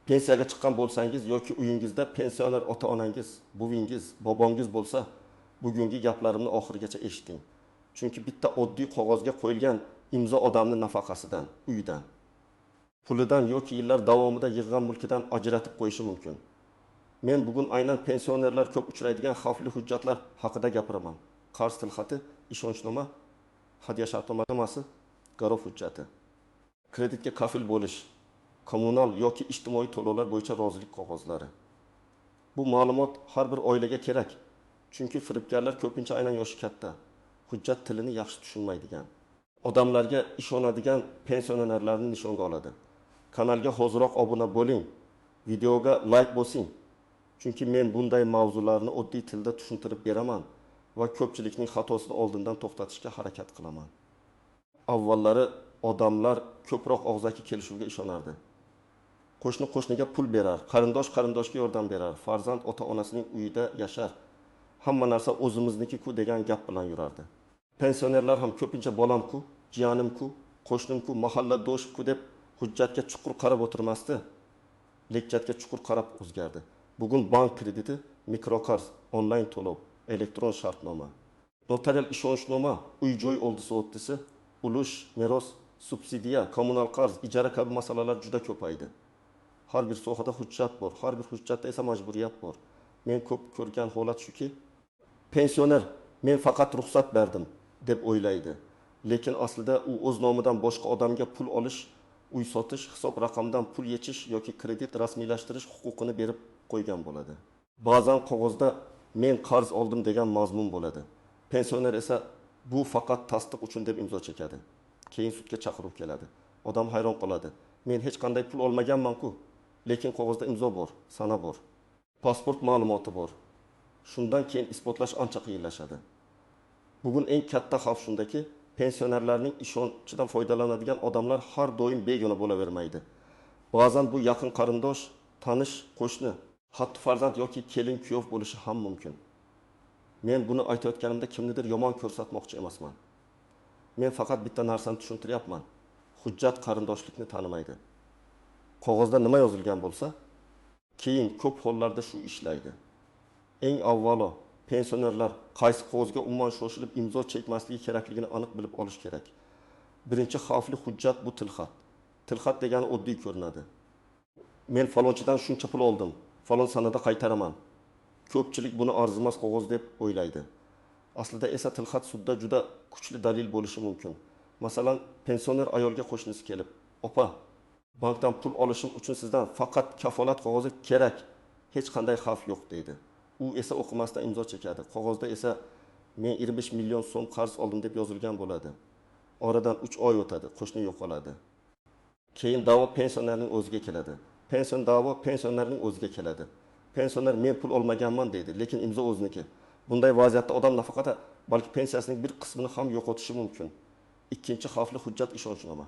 Pensiyaga chiqqan bo'lsangiz yoki uyingizda pensioner ota-onangiz, buvingiz, bobongiz bo'lsa, bugungi gaplarimni oxirigacha eshiting. Chunki bitta oddiy qog'ozga qo'yilgan imzo odamni nafaqasidan, uyidan, pulidan yoki yillar davomida yig'gan mulkidan ajratib qo'yishi mumkin. Men bugun aynan pensionerlar ko'p uchraydigan xavfli hujjatlar haqida gapiraman. Qarz tilxati, ishonchnoma, hadya shartnomasi, garov hujjati. Kreditga kafil bo'lish, kommunal yoki ijtimoiy to'lovlar bo'yicha rozilik qog'ozlari. Bu ma'lumot har bir oilaga kerak. Chunki firibgarlar ko'pincha aynan yoshi katta, hujjat tilini yaxshi tushunmaydigan, odamlarga ishonadigan pensionerlarni nishonga oladi. Kanalga hoziroq obuna bo'ling, videoga like bosing. Chunki men bunday mavzularni oddiy tilda tushuntirib beraman va ko'pchilikning xatosini oldindan to'xtatishga harakat qilaman. Avvallari odamlar ko'proq og'zaki kelishuvga ishonardi. Qo'shni qo'shniga pul berar, qarindosh qarindoshga yordam berar, farzand ota-onasining uyida yashar. Hamma narsa o'zimizniki-ku degan gap bilan yurardi. Pensionerlar ham ko'pincha bolam-ku, jiyanim-ku, qo'shnim-ku, mahalladoshim-ku deb hujjatga chuqur qarab o'tirmasdi. Hujjatga chuqur qarab o'zgardi. Bugun bank krediti, mikroqarz, onlayn to'lov, elektron shartnoma, notarial ishonchnoma, uy-joy oldi-sotdisi, ulush, meros, subsidiya, kommunal qarz, ijara kabi masalalar juda ko'paydi. Har bir sohada hujjat bor, har bir hujjatda esa majburiyat bor. Men ko'p ko'rgan holat shuki, pensioner men faqat ruxsat berdim deb o'ylaydi. Lekin aslida u o'z nomidan boshqa odamga pul olish, uy sotish, hisob raqamdan pul yechish yoki kredit rasmiylashtirish huquqini berib qo'ygan bo'ladi. Ba'zan qog'ozda men qarz oldim degan mazmun bo'ladi. Pensioner esa bu faqat tasdiq uchun deb imzo chekadi. Keyin sudga chaqiruv keladi. Odam hayron qoladi. Men hech qanday pul olmaganman-ku, lekin qog'ozda imzo bor, sana bor, pasport ma'lumoti bor. Shundan keyin isbotlash ancha qiyinlashadi. Bugun eng katta xavf shundaki, pensionerlarning ishonchidan foydalanadigan odamlar har doim begona bo'lavermaydi. Ba'zan bu yaqin qarindosh, tanish, qo'shni, hatto farzand yoki kelin kuyov bo'lishi ham mumkin. Men buni aytayotganimda kimnidir yomon ko'rsatmoqchi emasman. Men faqat bitta narsani tushuntiryapman. Hujjat qarindoshlikni tanimaydi. Qog'ozda nima yozilgan bo'lsa, keyin ko'p hollarda shu ishlaydi. Eng avvalo pensionerlar qaysi qog'ozga umuman shoshilib imzo chekmasligi kerakligini aniq bilib olish kerak. Birinchi xavfli hujjat bu tilxat. Tilxat degani oddiy ko'rinadi. Men falonchidan shuncha pul oldim, falon sanada qaytaraman. Ko'pchilik buni arzimas qog'oz deb o'ylaydi. Aslida esa tilxat sudda juda kuchli dalil bo'lishi mumkin. Masalan, pensioner ayolga qo'shnisi kelib, "Opa, bankdan pul olishim uchun sizdan faqat kafolat qog'ozi kerak, hech qanday xavf yo'q" deydi. U esa o'qimasdan imzo chekadi. Qog'ozda esa men 25 million so'm qarz oldim deb yozilgan bo'ladi. Oradan 3 oy o'tadi, qo'shni yo'qoladi. Keyin da'vo pensionerning o'ziga keladi. Pension da'vo pensionerning o'ziga keladi. Pensioner men pul olmaganman deydi, lekin imzo o'ziniki. Bunday vaziyatda odam nafaqat, balki pensiyasining bir qismini ham yo'qotishi mumkin. Ikkinchi xavfli hujjat ishonchnoma.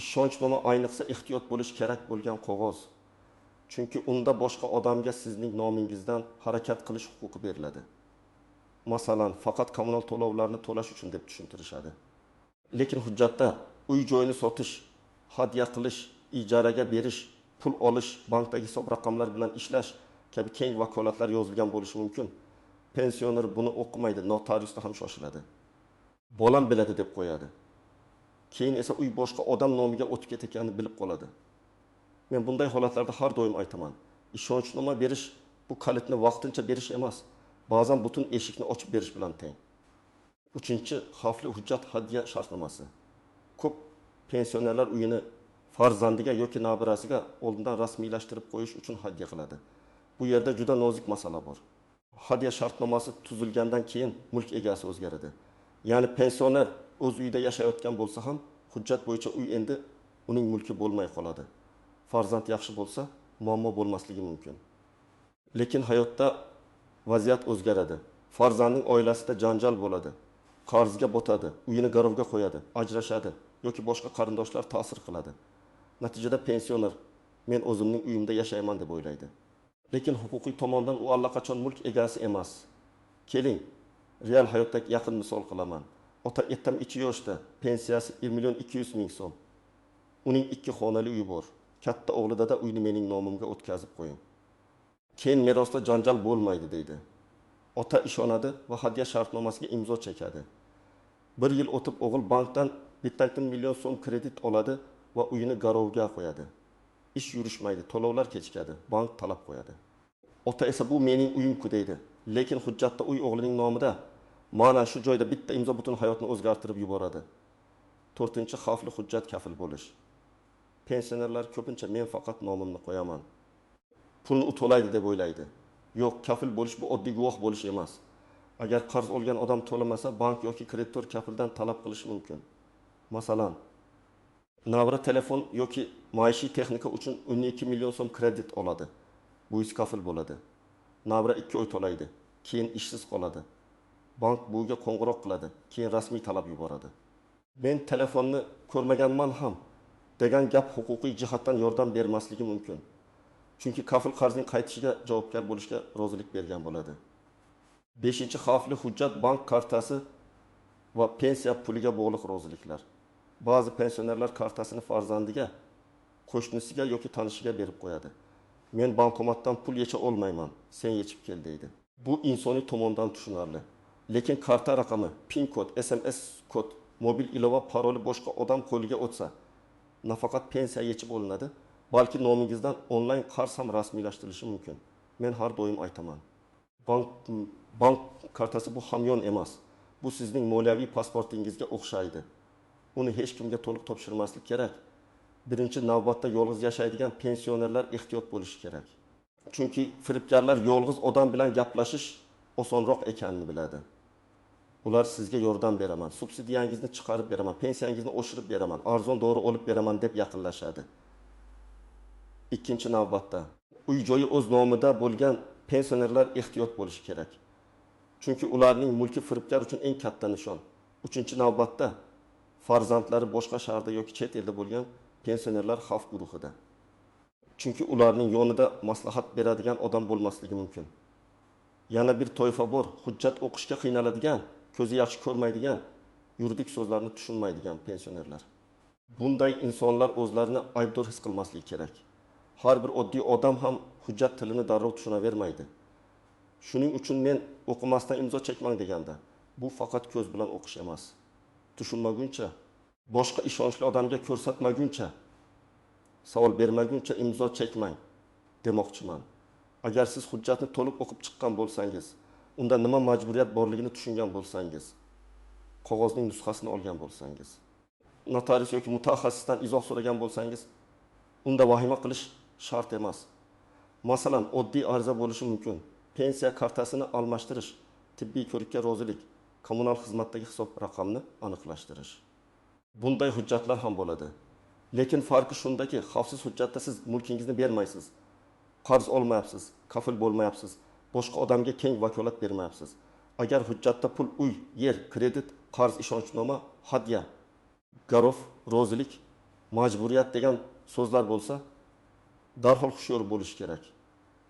Ishonchnoma ayniqsa ehtiyot bo'lish kerak bo'lgan qog'oz. Chunki unda boshqa odamga sizning nomingizdan harakat qilish huquqi beriladi. Masalan, faqat kommunal to'lovlarni to'lash uchun deb tushuntirishadi. Lekin hujjatda uy-joyni sotish, hadya qilish, ijaraga berish, pul olish, bankdagi hisob raqamlar bilan ishlash kabi keng vakolatlar yozilgan bo'lishi mumkin. Pensioner buni o'qimaydi, notariusda ham shoshiladi. Bolam biladi deb qo'yadi. Keyin esa uy boshqa odam nomiga o'tib ketayotganini bilib qoladi. Men bunday holatlarda har doim aytaman. Ishonchnoma berish bu kalitni vaqtincha berish emas, ba'zan butun eshikni ochib berish bilan teng. Uchinchi xavfli hujjat hadya shartnomasi. Ko'p pensionerlar uyini farzandiga yoki nabirasiga oldindan rasmiylashtirib qo'yish uchun hadya qiladi. Bu yerda juda nozik masala bor. Hadya shartnomasi tuzilgandan keyin mulk egasi o'zgaradi. Ya'ni pensioner o'z uyida yashayotgan bo'lsa ham hujjat bo'yicha uy endi uning mulki bo'lmay qoladi. Farzand yaxshi bo'lsa, muammo bo'lmasligi mumkin. Lekin hayotda vaziyat o'zgaradi. Farzandning oilasida janjal bo'ladi, qarzga botadi, uyini garovga qo'yadi, ajrashadi yoki boshqa qarindoshlar ta'sir qiladi. Natijada pensioner men o'zimning uyimda yashayman deb o'ylaydi. Lekin huquqiy tomondan u allaqachon mulk egasi emas. Keling, real hayotdagi yaqin misol qilaman. Ota 72 yoshda, pensiyasi 1 200 000 so'm. Uning 2 xonali uyi bor. Katta o'g'li dada, uyni mening nomimga o'tkazib qo'ying. Keyin merosda janjal bo'lmaydi deydi. Ota ishonadi va hadya shartnomasiga imzo chekadi. Bir yil o'tib o'g'il bankdan 1,5 million so'm kredit oladi va uyini garovga qo'yadi. Ish yurishmaydi, to'lovlar kechikadi, bank talab qo'yadi. Ota esa bu mening uyim-ku deydi. Lekin hujjatda uy o'g'lining nomida. Mana shu joyda bitta imzo butun hayotni o'zgartirib yuboradi. To'rtinchi xavfli hujjat kafil bo'lish. Pensionerlar ko'pincha men faqat nomimni qo'yaman, pulni u to'laydi deb o'ylaydi. Yo'q, kafil bo'lish bu oddiy guvoh bo'lish emas. Agar qarz olgan odam to'lamasa, bank yoki kreditor kafildan talab qilishi mumkin. Masalan, navra telefon yoki maishiy texnika uchun 12 million so'm kredit oladi. Buvisi kafil bo'ladi. Navra 2 oy to'laydi, keyin ishsiz qoladi. Bank buviga qo'ng'iroq qiladi, keyin rasmiy talab yuboradi. Men telefonni ko'rmaganman ham degan gap huquqiy jihatdan yordam bermasligi mumkin. Chunki kafil qarzning qaytishiga javobgar bo'lishga rozilik bergan bo'ladi. 5. Xavfli hujjat bank kartasi va pensiya puliga bog'liq roziliklar. Ba'zi pensionerlar kartasini farzandiga, qo'shnisiga yoki tanishiga berib qo'yadi. Men bankomatdan pul yecha olmayman, sen yechib kel deydi. Bu insoniy tomondan tushunarli. Lekin karta raqami, PIN kod, SMS kod, mobil ilova paroli boshqa odam qo'liga o'tsa, nafaqat pensiya yechib olinadi, balki nomingizdan onlayn qarz ham rasmiylashtirilishi mumkin. Men har doim aytaman. Bank kartasi bu hamyon emas. Bu sizning moliyaviy pasportingizga o'xshaydi. Uni hech kimga to'liq topshirmaslik kerak. Birinchi navbatda yolg'iz yashaydigan pensionerlar ehtiyot bo'lishi kerak. Chunki firibgarlar yolg'iz odam bilan gaplashish osonroq ekanini biladi. Ular sizga yordam beraman, subsidiyangizni chiqarib beraman, pensiyangizni oshirib beraman, arzon dori olib beraman deb yaqinlashadi. Ikkinchi navbatda uy joyi o'z nomida bo'lgan pensionerlar ehtiyot bo'lishi kerak. Chunki ularning mulki firibgar uchun eng katta nishon. Uchinchi navbatda farzandlari boshqa shaharda yoki chet elda bo'lgan pensionerlar xavf guruhida. Chunki ularning yonida maslahat beradigan odam bo'lmasligi mumkin. Yana bir toifa bor, hujjat o'qishga qiynaladigan, ko'zi yaxshi ko'rmaydigan, yuridik so'zlarni tushunmaydigan pensionerlar. Bunday insonlar o'zlarini aybdor his qilmasligi kerak. Har bir oddiy odam ham hujjat tilini darrov tushunavermaydi. Shuning uchun men o'qimasdan imzo chekmang deganda, bu faqat ko'z bilan o'qish emas. Tushunmaguncha, boshqa ishonchli odamga ko'rsatmaguncha, savol bermaguncha imzo chekmang demoqchiman. Agar siz hujjatni to'liq o'qib chiqqan bo'lsangiz, unda nima majburiyat borligini tushungan bo'lsangiz, qog'ozning nusxasini olgan bo'lsangiz, notarius yoki mutaxassisdan izoh so'ragan bo'lsangiz, unda vahima qilish shart emas. Masalan, oddiy ariza bo'lishi mumkin. Pensiya kartasini almashtirish, tibbiy ko'rikka rozilik, kommunal xizmatdagi hisob raqamni aniqlashtirish. Bunday hujjatlar ham bo'ladi. Lekin farqi shundaki, xavfsiz hujjatda siz mulkingizni bermaysiz, qarz olmayapsiz, kafil bo'lmayapsiz, boshqa odamga keng vakolat bermayapsiz. Agar hujjatda pul, uy, yer, kredit, qarz, ishonchnoma, hadya, garov, rozilik, majburiyat degan so'zlar bo'lsa, darhol hushyor bo'lish kerak.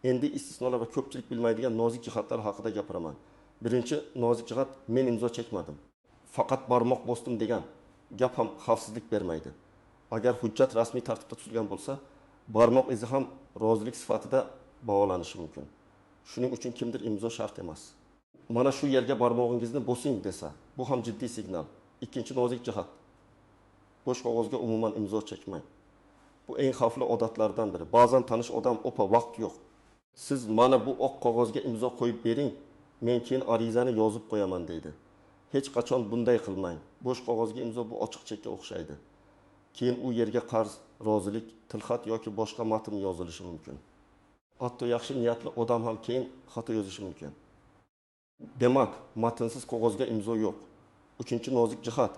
Endi istisnolar va ko'pchilik bilmaydigan nozik jihatlar haqida gapiraman. Birinchi nozik jihat, men imzo chekmadim, faqat barmoq bosdim degan gap ham xavfsizlik bermaydi. Agar hujjat rasmiy tartibda tuzilgan bo'lsa, barmoq izi ham rozilik sifatida baholanishi mumkin. Shuning uchun kimdir imzo shart emas. Mana shu yerga barmog'ingizni bosing desa, bu ham jiddiy signal. Ikkinchi nozik jihat, bo'sh qog'ozga umuman imzo chekmang. Bu eng xavfli odatlardan biri. Ba'zan tanish odam, opa, vaqt yo'q, siz mana bu oq qog'ozga imzo qo'yib bering, men keyin arizani yozib qo'yaman deydi. Hech qachon bunday qilmang. Bo'sh qog'ozga imzo bu ochiq chekka o'xshaydi. Keyin u yerga qarz, rozilik, tilxat yoki boshqa matn yozilishi mumkin. Hatto yaxshi niyatli odam ham keyin xato yozishi mumkin. Demak, matnsiz qog'ozga imzo yo'q. Uchinchi nozik jihat,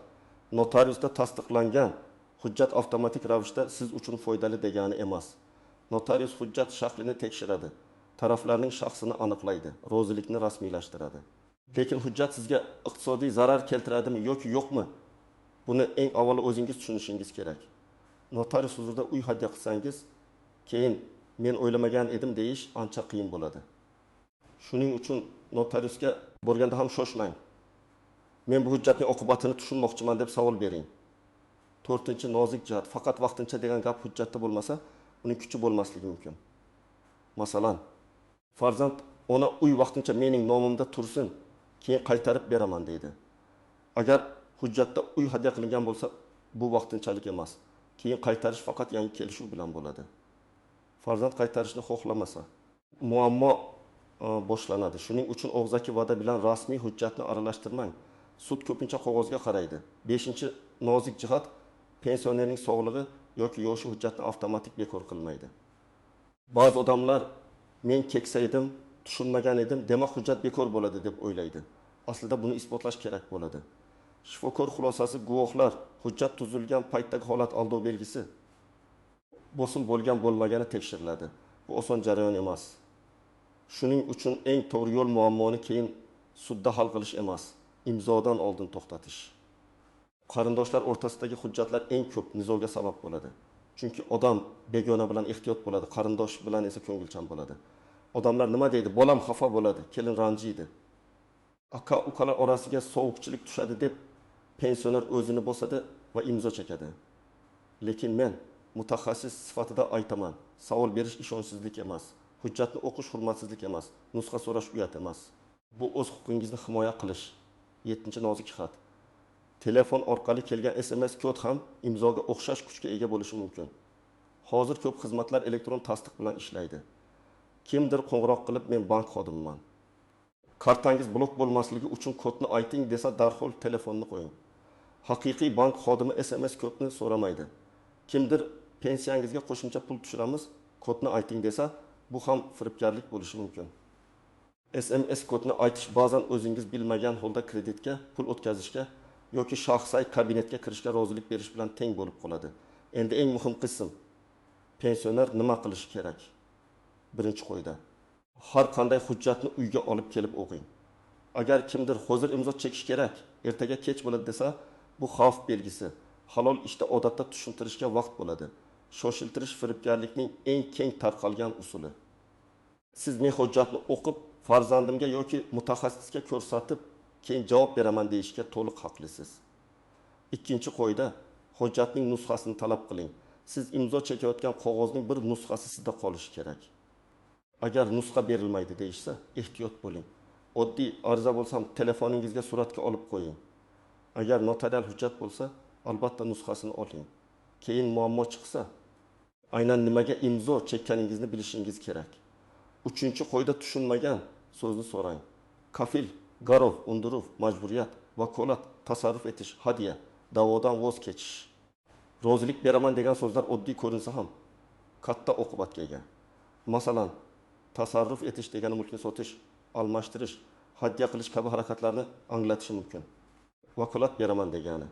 notariusda tasdiqlangan hujjat avtomatik ravishda siz uchun foydali degani emas. Notarius hujjat shaklini tekshiradi, taraflarning shaxsini aniqlaydi, rozilikni rasmiylashtiradi. Lekin hujjat sizga iqtisodiy zarar keltiradimi yoki yo'qmi? Buni eng avvalo o'zingiz tushunishingiz kerak. Notarius huzurida uy hadya qilsangiz, keyin men o'ylamagan edim deyish ancha qiyin bo'ladi. Shuning uchun notariusga borganda ham shoshmang. Men bu hujjatning oqibatini tushunmoqchiman deb savol bering. To'rtinchi nozik jihat, faqat vaqtincha degan gap hujjatda bo'lmasa, Uning kuchi bo'lmasligi mumkin. Masalan, farzand "Ona, uy vaqtincha mening nomimda tursin, keyin qaytarib beraman" deydi. Agar hujjatda uy hadya qilingan bo'lsa, bu vaqtinchalik emas. Keyin qaytarish faqat yangi kelishuv bilan bo'ladi. Farzand qaytarishni xohlamasa, muammo boshlanadi. Shuning uchun og'zaki va'da bilan rasmiy hujjatni aralashtirmang. Sud ko'pincha qog'ozga qaraydi. Beshinchi nozik jihat: pensionerning sog'lig'i yoki yoshi hujjatni avtomatik bekor qilmaydi. Ba'zi odamlar "Men keksa edim, tushunmagan edim, demak hujjat bekor bo'ladi" deb o'ylaydi. Aslida buni isbotlash kerak bo'ladi. Shifokor xulosasi, guvohlar, hujjat tuzilgan paytdagi holat, aldov belgisi, bosim bo'lgan bo'lmagani tekshiriladi. Bu oson jarayon emas. Shuning uchun eng to'g'ri yo'l muammoni keyin sudda hal qilish emas, imzodan oldin to'xtatish. Qarindoshlar o'rtasidagi hujjatlar eng ko'p nizoga sabab bo'ladi. Chunki odam begona bilan ehtiyot bo'ladi, qarindosh bilan esa ko'ngilchan bo'ladi. Odamlar nima deydi? Bolam xafa bo'ladi, kelin ranjiydi. Aka ukalar orasiga sovuqchilik tushadi deb pensioner o'zini bosadi va imzo chekadi. Lekin men mutaxassis sifatida aytaman, savol berish ishonchsizlik emas, hujjatni o'qish hurmatsizlik emas, nusxa so'rash uyat emas. Bu o'z huquqingizni himoya qilish. Yettinchi nozik jihat. Telefon orqali kelgan SMS kod ham imzoga o'xshash kuchga ega bo'lishi mumkin. Hozir ko'p xizmatlar elektron tasdiq bilan ishlaydi. Kimdir qo'ng'iroq qilib, "Men bank xodimiman. Kartangiz blok bo'lmasligi uchun kodni ayting" desa, darhol telefonni qo'ying. Haqiqiy bank xodimi SMS kodni so'ramaydi. Kimdir "Pensiyangizga qo'shimcha pul tushiramiz, kodni ayting" desa, bu ham firibgarlik bo'lishi mumkin. SMS kodni aytish ba'zan o'zingiz bilmagan holda kreditga pul o'tkazishga yoki shaxsiy kabinetga kirishga rozilik berish bilan teng bo'lib qoladi. Endi eng muhim qism: pensioner nima qilishi kerak? Birinchi qoida: har qanday hujjatni uyga olib kelib o'qing. Agar kimdir "Hozir imzo chekish kerak, ertaga kech bo'ladi" desa, bu xavf belgisi. Halol ishda odatda tushuntirishga vaqt bo'ladi. Shoshiltirish firibgarlikning eng keng tarqalgan usuli. Siz "Men hujjatni o'qib, farzandimga yoki mutaxassisga ko'rsatib, keyin javob beraman" deyishga to'liq haqlisiz. Ikkinchi qoida: hujjatning nusxasini talab qiling. Siz imzo chekayotgan qog'ozning bir nusxasi sizda qolishi kerak. Agar nusxa berilmaydi deyishsa, ehtiyot bo'ling. Oddiy ariza bo'lsa ham telefoningizga suratga olib qo'ying. Agar notarial hujjat bo'lsa, albatta nusxasini oling. Keyin muammo chiqsa, aynan nimaga imzo chekkaningizni bilishingiz kerak. Uchinchi qoida: tushunmagan so'zni so'rang. Kafil, garov, undiruv, majburiyat, vakolat, tasarruf etish, hadya, da'vodan voz kechish. Rozilik beraman degan so'zlar oddiy ko'rinsa ham katta oqibatga ega. Masalan, tasarruf etish degani mulkni sotish, almashtirish, hadya qilish kabi harakatlarni anglatishi mumkin. Vakolat beraman degani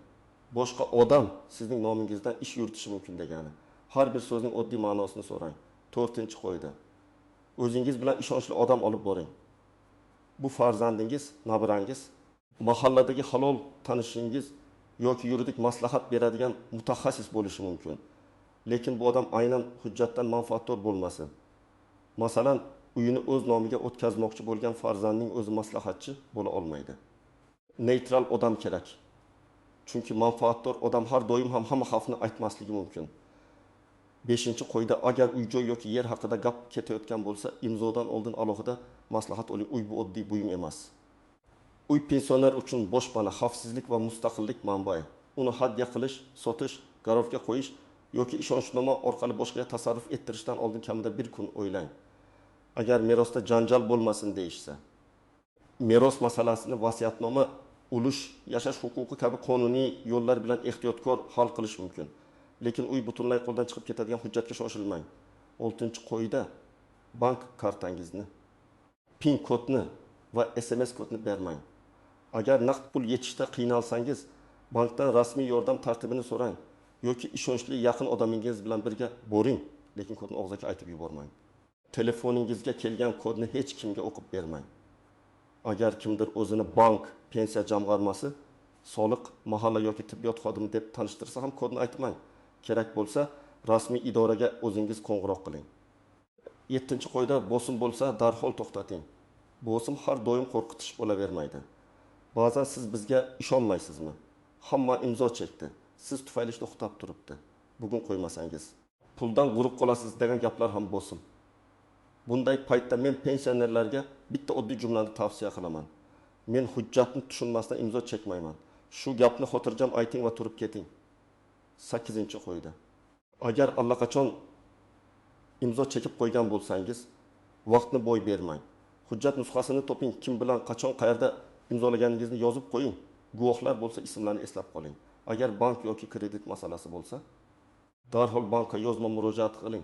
boshqa odam sizning nomingizdan ish yuritishi mumkin degani. Har bir so'zning oddiy ma'nosini so'rang. To'rtinchi qoida: o'zingiz bilan ishonchli odam olib boring. Bu farzandingiz, nabirangiz, mahalladagi halol tanishingiz yoki yuridik maslahat beradigan mutaxassis bo'lishi mumkin. Lekin bu odam aynan hujjatdan manfaatdor bo'lmasin. Masalan, uyini o'z nomiga o'tkazmoqchi bo'lgan farzandning o'zi maslahatchi bo'la olmaydi. Neytral odam kerak. Chunki manfaatdor odam har doim ham hamma xavfni aytmasligi mumkin. Beshinchi qoida: agar uy-joy yoki yer haqida gap ketayotgan bo'lsa, imzodan oldin alohida maslahat oling. Uy bu oddiy buyum emas. Uy pensioner uchun boshpana, xavfsizlik va mustaqillik manbai. Uni hadya qilish, sotish, garovga qo'yish yoki ishonchnoma orqali boshqaga tasarruf ettirishdan oldin kamida bir kun o'ylang. Agar merosda janjal bo'lmasin deyishsa, meros masalasini vasiyatnoma, ulush, yashash huquqi kabi qonuniy yo'llar bilan ehtiyotkor hal qilish mumkin. Lekin uy butunlay qo'ldan chiqib ketadigan hujjatga shoshilmang. Oltinchi qoida: bank kartangizni, PIN kodni va SMS kodni bermang. Agar naqd pul yechishda qiynalsangiz, bankdan rasmiy yordam tartibini so'rang yoki ishonchli yaqin odamingiz bilan birga boring, lekin kodni og'zaki aytib yubormang. Telefoningizga kelgan kodni hech kimga o'qib bermang. Agar kimdir o'zini bank, pensiya jamg'armasi, soliq, mahalla yoki tibbiyot xodimi deb tanishtirsa ham kodni aytmang. Kerak bo'lsa, rasmiy idoraga o'zingiz qo'ng'iroq qiling. Yettinchi qoida: bosim bo'lsa darhol to'xtating. Bosim har doim qo'rqitish bo'lavermaydi. Ba'zan "Siz bizga ishonmaysizmi? Hamma imzo chekdi. Siz tufayli to'xtab turibdi. Bugun qo'ymasangiz." Puldan quruq qolasiz degan gaplar ham bosim. Bunday paytda men pensionerlarga bitta oddiy jumlani tavsiya qilaman, Men hujjatni tushunmasdan imzo chekmayman. Shu gapni xotirjam ayting va turib keting. Sakkizinchi qoida. Agar allaqachon imzo chekib qo'ygan bo'lsangiz, vaqtni boy bermang. Hujjat nusxasini toping, kim bilan, qachon, qayerda imzolaganingizni yozib qo'ying. Guvohlar bo'lsa, ismlarni eslab qoling. Agar bank yoki kredit masalasi bo'lsa, darhol bankka yozma murojaat qiling.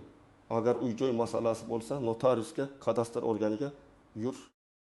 Agar uy-joy masalasi bo'lsa, notariusga, kadastr organiga yur.